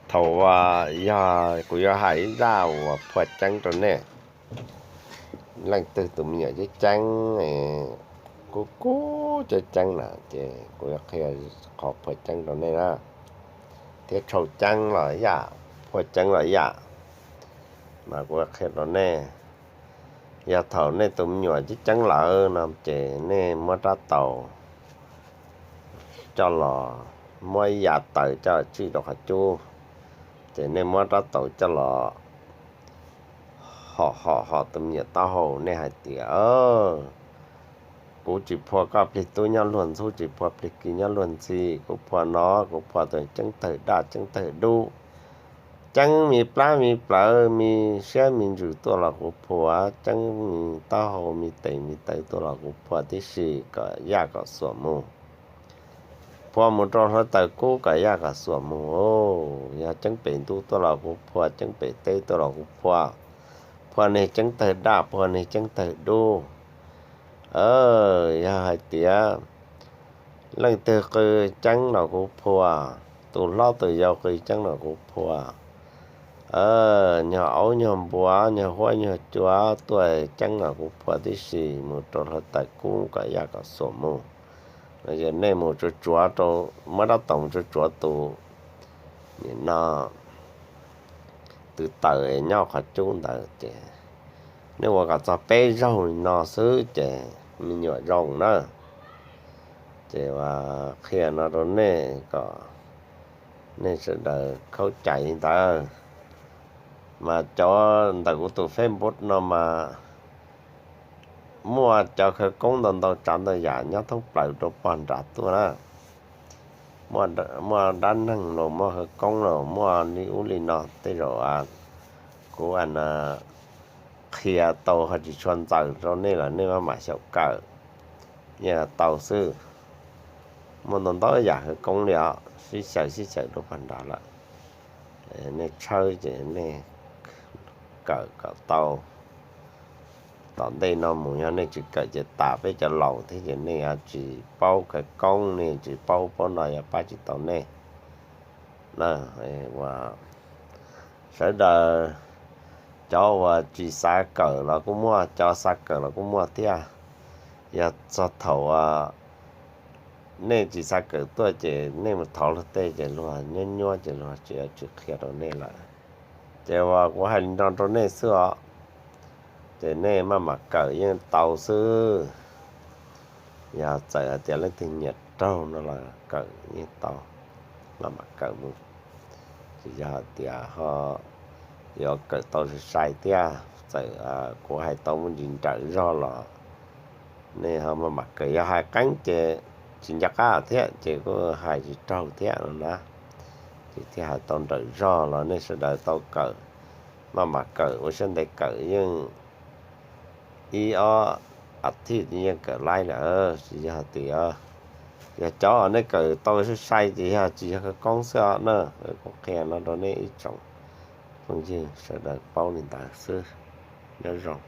Thaum uas yog kuv yuav hais ib zaj uas phua ceeb rau nej, leej twg tus me nyuam ceeb ceeb, kub kub ceeb ceeb na, ces kuv yuav qhia qhov phua ceeb rau nej na, thiab tshau ceeb los yam, phua ceeb los yam, mas kuv yuav qhia rau nej. Yog thaum nej tus me nyuam ceeb ceeb lawm no ces nej muab rab taus coj los, muab ib yav taws coj tsij rau qhov cub, ces nej muab rab taus coj los hom hom hom tus me nyuam taub hau, nej hais tias, Kuv tsis phua koj plig tub nyob luag ntxhub, tsis phua plig kiv nyob luag ntxhi. Kuv phua no, kuv phua tus ceeb tawg daj ceeb tawg dub, ceeb me plab me plawv me siab me ntsws tuaj los kuv phua, ceeb me taub hau me tes me taw tuaj los kuv phua tib si kom yaj kom xuam mus. Phua mus rau hluav taws kub kom yaj kom xuam mus. Yog ceeb pem ntuj tuaj los kuv phua, ceeb pem teb tuaj los kuv phua, phua niag ceeb tawg daj, phua niag ceeb tawg dub. Yog hais tias leej twg qw ceeb los kuv phua, tus hlob tus yau qw ceeb los kuv phua, nyuag aub nyuag npua, nyuag huab nyuag cua tuaj ceeb los kuv phua tib si, mus rau hluav taws kub kom yaj kom xuam mus. Yog nej mus tsuav tsuav rau, muab rab taus mus tsuav tsuav tus, nim no, tus taws nyob qhov cub ntawd ces nej ua kom txog peb zaug li no xwb ces me nyuam zoo na. Ces ua qhia no rau nej kom nej sawv daws khaub cai li ntawd. Mas cov ntawm kuv tus Facebook no mas muaj cov khawv koob ntau ntau tsav ntau yam nyob thoob plaws rau pog nrad tuaj na. Muaj dab neeg los muaj khawv koob los muaj li ub li no, tej zaum kuv qhia tau ho tsis tshua ntxaws rau nej los nej maj mam xyaum kawm, yeej tau xwb. Muaj ntau ntau yam khawv koob li os, sib xyaw sib xyaw rau pog nrad lawm. Nej tshawb ces nej kawm kom tau. Tom ntej no mus yog nej tsis kawm ces tas peb cov laus thiab ces nej yuav tsis paub khawv koob, nej tsis paub paub no yuav pab tsis tau nej na. Sawv daws, cov uas tsis xav kawm los kuj muaj, cov xav kawm los kuj muaj thiab. Yog txog thaum nej tsis xav kawm tuaj ces nej mus thov luag tej ces luag nyuab nyuab ces luag tsis, tsis qhia rau nej lawm. Ces uas kuv hais li no rau nej xwb os, ces nej maj mam kawm yeej tau xwb. Yog txawm hais tias leej twg nyiam raug no los kawm yeej tau, maj mam kawm mus. Tsis yog hais tias ho yuav kawm tau sai sai thiab, txawm kuv hais tau muaj ntsis nrawm zog los nej ho maj mam kawm, yog hais qeeb ces tsis nco qab thiab ces kuj hais tsis raug thiab no na. Ces thiaj hais tau nrawm zog los nej sawv daws tau kawm, maj mam kawm ua siab ntev kawm yeej ib ob as thiv yeej kawm laib lawm. Tsis yog tias, yog cov nej kawm tau sai sai ces yog tsis yog khawv koob xwb os na. Kuv qhia no rau nej ib tsoom phooj ywg sawv daws paub li ntawd xwb. Nyob zoo.